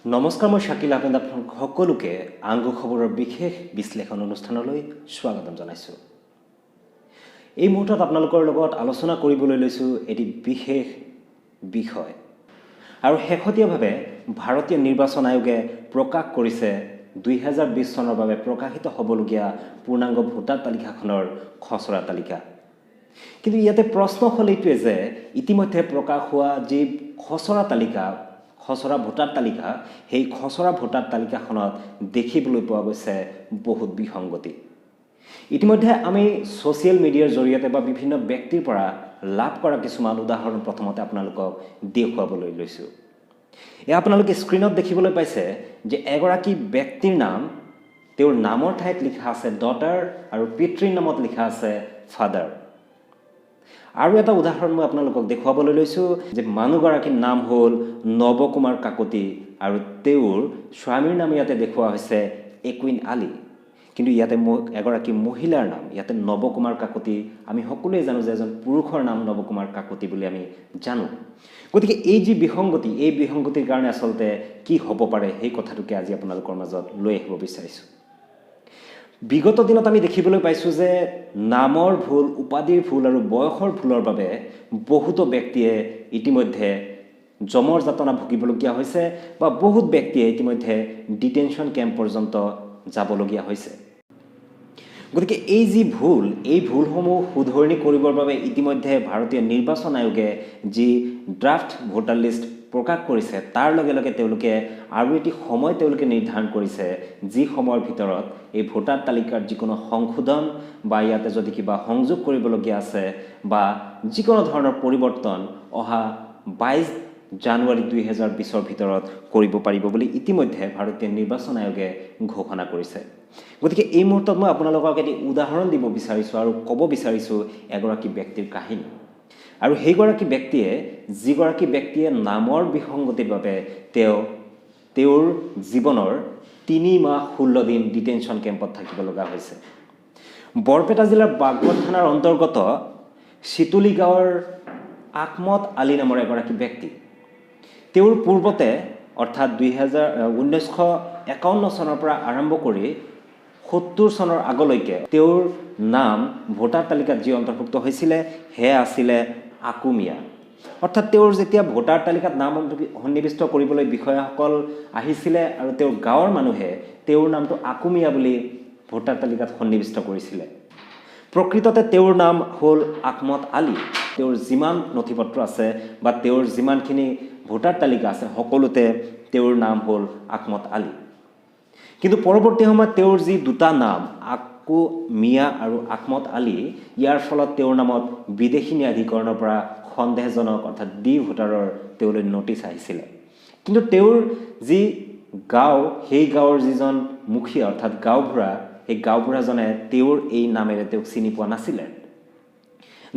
নমস্কাৰ, মই শাকিল আহমেদ, আপোনালোক সকলোকে আংগ খবৰৰ বিশেষ বিশ্লেষণ অনুষ্ঠানলৈ স্বাগতম জনাইছোঁ। এই মুহূৰ্তত আপোনালোকৰ লগত আলোচনা কৰিবলৈ লৈছোঁ এটি বিশেষ বিষয় আৰু শেহতীয়াভাৱে ভাৰতীয় নিৰ্বাচন আয়োগে প্ৰকাশ কৰিছে 2020 চনৰ বাবে প্ৰকাশিত হ'বলগীয়া পূৰ্ণাংগ ভোটাৰ তালিকাখনৰ খচৰা তালিকা। কিন্তু ইয়াতে প্ৰশ্ন হ'ল এইটোৱে যে ইতিমধ্যে প্ৰকাশ হোৱা যি খচৰা তালিকা, খচৰা ভোটাৰ তালিকা, সেই খচৰা ভোটাৰ তালিকাখনত দেখিবলৈ পোৱা গৈছে বহুত বিসংগতি। ইতিমধ্যে আমি ছ'চিয়েল মিডিয়াৰ জৰিয়তে বা বিভিন্ন ব্যক্তিৰ পৰা লাভ কৰা কিছুমান উদাহৰণ প্ৰথমতে আপোনালোকক দেখুৱাবলৈ লৈছোঁ। এয়া আপোনালোকে স্ক্ৰীণত দেখিবলৈ পাইছে যে এগৰাকী ব্যক্তিৰ নাম, তেওঁৰ নামৰ ঠাইত লিখা আছে ডটাৰ আৰু পিতৃৰ নামত লিখা আছে ফাদাৰ। আৰু এটা উদাহৰণ মই আপোনালোকক দেখুৱাবলৈ লৈছোঁ যে মানুহগৰাকীৰ নাম হ'ল নৱকুমাৰ কাকতি আৰু তেওঁৰ স্বামীৰ নাম ইয়াতে দেখুওৱা হৈছে একুইন আলী। কিন্তু ইয়াতে এগৰাকী মহিলাৰ নাম, ইয়াতে নৱকুমাৰ কাকতি। আমি সকলোৱে জানো যে এজন পুৰুষৰ নাম নৱকুমাৰ কাকতি বুলি আমি জানো। গতিকে এই যি বিসংগতি, এই বিসংগতিৰ কাৰণে আচলতে কি হ'ব পাৰে, সেই কথাটোকে আজি আপোনালোকৰ মাজত লৈ আহিব বিচাৰিছোঁ। বিগত দিনত আমি দেখিবলৈ পাইছোঁ যে নামৰ ভুল, উপাধিৰ ভুল আৰু বয়সৰ ভুলৰ বাবে বহুতো ব্যক্তিয়ে ইতিমধ্যে যমৰ যাতনা ভুগিবলগীয়া হৈছে বা বহুত ব্যক্তিয়ে ইতিমধ্যে ডিটেনশ্যন কেম্প পৰ্যন্ত যাবলগীয়া হৈছে। গতিকে এই যি ভুল, এই ভুলসমূহ শুধৰণি কৰিবৰ বাবে ইতিমধ্যে ভাৰতীয় নিৰ্বাচন আয়োগে যি ড্ৰাফ্ট ভোটাৰ লিষ্ট প্ৰকাশ কৰিছে, তাৰ লগে লগে তেওঁলোকে আৰু এটি সময় তেওঁলোকে নিৰ্ধাৰণ কৰিছে, যি সময়ৰ ভিতৰত এই ভোটাৰ তালিকাৰ যিকোনো সংশোধন বা ইয়াতে যদি কিবা সংযোগ কৰিবলগীয়া আছে বা যিকোনো ধৰণৰ পৰিৱৰ্তন অহা 22 জানুৱাৰী 2020ৰ ভিতৰত কৰিব পাৰিব বুলি ইতিমধ্যে ভাৰতীয় নিৰ্বাচন আয়োগে ঘোষণা কৰিছে। গতিকে এই মুহূৰ্তত মই আপোনালোকক এটি উদাহৰণ দিব বিচাৰিছোঁ আৰু ক'ব বিচাৰিছোঁ এগৰাকী ব্যক্তিৰ কাহিনী আৰু সেইগৰাকী ব্যক্তিয়ে, যিগৰাকী ব্যক্তিয়ে নামৰ বিসংগতিৰ বাবে তেওঁ তেওঁৰ জীৱনৰ 3 মাহ 16 দিন ডিটেনশ্যন কেম্পত থাকিব লগা হৈছে। বৰপেটা জিলাৰ বাগবৰ থানাৰ অন্তৰ্গত চিতুলি গাঁৱৰ আকমত আলী নামৰ এগৰাকী ব্যক্তি। তেওঁৰ পূৰ্বতে, অৰ্থাৎ 1951 চনৰ পৰা আৰম্ভ কৰি 70 চনৰ আগলৈকে তেওঁৰ নাম ভোটাৰ তালিকাত যি অন্তৰ্ভুক্ত হৈছিলে, সেয়া আছিলে আকুমিয়া। অৰ্থাৎ তেওঁৰ যেতিয়া ভোটাৰ তালিকাত নাম সন্নিৱিষ্ট কৰিবলৈ বিষয়াসকল আহিছিলে আৰু তেওঁৰ গাঁৱৰ মানুহে তেওঁৰ নামটো আকুমিয়া বুলি ভোটাৰ তালিকাত সন্নিৱিষ্ট কৰিছিলে। প্ৰকৃততে তেওঁৰ নাম হ'ল আকমত আলী। তেওঁৰ যিমান নথি পত্ৰ আছে বা তেওঁৰ যিমানখিনি ভোটাৰ তালিকা আছে, সকলোতে তেওঁৰ নাম হ'ল আকমত আলী। কিন্তু পৰৱৰ্তী সময়ত তেওঁৰ যি দুটা নাম, আকু মিয়া আৰু আকমত আলী, ইয়াৰ ফলত তেওঁৰ নামত বিদেশী ন্যায়াধিকৰণৰ পৰা সন্দেহজনক, অৰ্থাৎ ডি ভোটাৰৰ তেওঁলৈ নটিচ আহিছিলে। কিন্তু তেওঁৰ যি গাঁও, সেই গাঁৱৰ যিজন মুখীয়া, অৰ্থাৎ গাঁওবুঢ়া, সেই গাঁওবুঢ়াজনে তেওঁৰ এই নামেৰে তেওঁক চিনি পোৱা নাছিলে,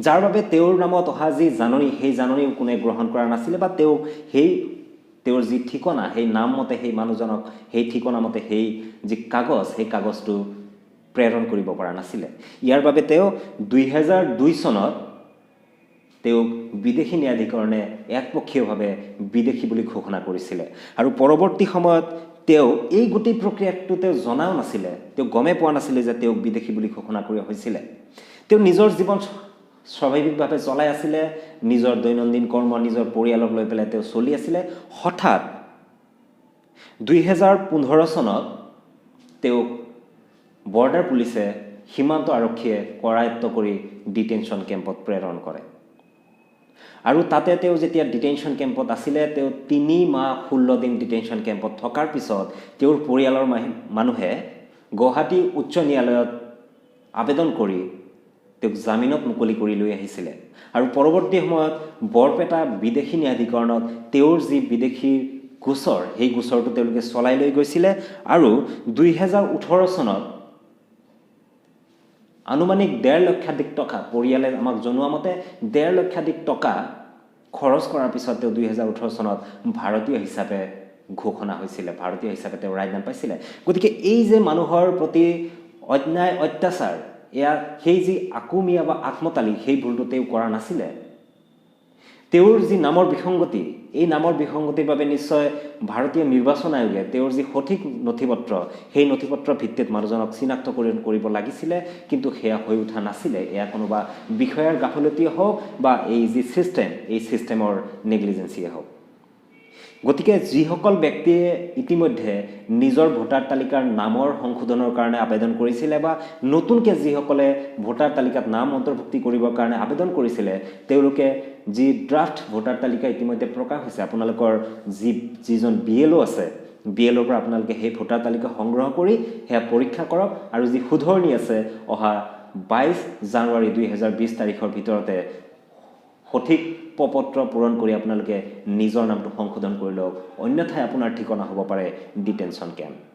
যাৰ বাবে তেওঁৰ নামত অহা যি জাননী, সেই জাননীও কোনে গ্ৰহণ কৰা নাছিলে বা তেওঁ সেই তেওঁৰ যি ঠিকনা, সেই নাম মতে সেই মানুহজনক সেই ঠিকনা মতে সেই যি কাগজ, সেই কাগজটো প্ৰেৰণ কৰিব পৰা নাছিলে। ইয়াৰ বাবে তেওঁ 2002 চনত তেওঁক বিদেশী ন্যায়াধিকৰণে একপক্ষীয়ভাৱে বিদেশী বুলি ঘোষণা কৰিছিলে। আৰু পৰৱৰ্তী সময়ত তেওঁ এই গোটেই প্ৰক্ৰিয়াটো তেওঁ জনাও নাছিলে, তেওঁ গমেই পোৱা নাছিলে যে তেওঁক বিদেশী বুলি ঘোষণা কৰা হৈছিলে। তেওঁ নিজৰ জীৱন স্বাভাৱিকভাৱে চলাই আছিলে, নিজৰ দৈনন্দিন কৰ্ম, নিজৰ পৰিয়ালক লৈ পেলাই তেওঁ চলি আছিলে। হঠাৎ 2015 চনত তেওঁক বৰ্ডাৰ পুলিচে, সীমান্ত আৰক্ষীয়ে কৰায়ত্ব কৰি ডিটেনশ্যন কেম্পত প্ৰেৰণ কৰে। আৰু তাতে তেওঁ যেতিয়া ডিটেনশ্যন কেম্পত আছিলে, তেওঁ 3 মাহ 16 দিন ডিটেনশ্যন কেম্পত থকাৰ পিছত তেওঁৰ পৰিয়ালৰ মানুহে গুৱাহাটী উচ্চ ন্যায়ালয়ত আবেদন কৰি তেওঁক জামিনত মুকলি কৰি লৈ আহিছিলে। আৰু পৰৱৰ্তী সময়ত বৰপেটা বিদেশী ন্যায়াধিকৰণত তেওঁৰ যি বিদেশীৰ গোচৰ, সেই গোচৰটো তেওঁলোকে চলাই লৈ গৈছিলে। আৰু 2018 চনত আনুমানিক 1.5 লক্ষাধিক টকা, পৰিয়ালে আমাক জনোৱা মতে 1.5 লক্ষাধিক টকা খৰচ কৰাৰ পিছত তেওঁ 2018 চনত ভাৰতীয় হিচাপে ঘোষণা হৈছিলে, ভাৰতীয় হিচাপে তেওঁ ৰায়দান পাইছিলে। গতিকে এই যে মানুহৰ প্ৰতি অন্যায় অত্যাচাৰ, এয়া সেই যি আকুমীয়া বা আত্মতালি, সেই ভুলটো তেওঁ কৰা নাছিলে। তেওঁৰ যি নামৰ বিসংগতি, এই নামৰ বিসংগতিৰ বাবে নিশ্চয় ভাৰতীয় নিৰ্বাচন আয়োগে তেওঁৰ যি সঠিক নথিপত্ৰ, সেই নথিপত্ৰৰ ভিত্তিত মানুহজনক চিনাক্ত কৰিব লাগিছিলে, কিন্তু সেয়া হৈ উঠা নাছিলে। এয়া কোনোবা বিষয়াৰ গাফিলতিয়ে হওক বা এই যি ছিষ্টেম, এই ছিষ্টেমৰ নেগলিজেঞ্চিয়ে হওক। গতিকে যিসকল ব্যক্তিয়ে ইতিমধ্যে নিজৰ ভোটাৰ তালিকাৰ নামৰ সংশোধনৰ কাৰণে আবেদন কৰিছিলে বা নতুনকৈ যিসকলে ভোটাৰ তালিকাত নাম অন্তৰ্ভুক্তি কৰিবৰ কাৰণে আবেদন কৰিছিলে, তেওঁলোকে যি ড্ৰাফ্ট ভোটাৰ তালিকা ইতিমধ্যে প্ৰকাশ হৈছে, আপোনালোকৰ যিজন বি এল অ' আছে, বি এল অ'ৰ পৰা আপোনালোকে সেই ভোটাৰ তালিকা সংগ্ৰহ কৰি সেয়া পৰীক্ষা কৰক আৰু যি শুধৰণি আছে, অহা 22 জানুৱাৰী 2020 তাৰিখৰ ভিতৰতে সঠিক প্ৰপত্ৰ পূৰণ কৰি আপোনালোকে নিজৰ নামটো সংশোধন কৰি লওক। অন্যথাই আপোনাৰ ঠিকনা হ'ব পাৰে ডিটেনশ্যন কেম্প।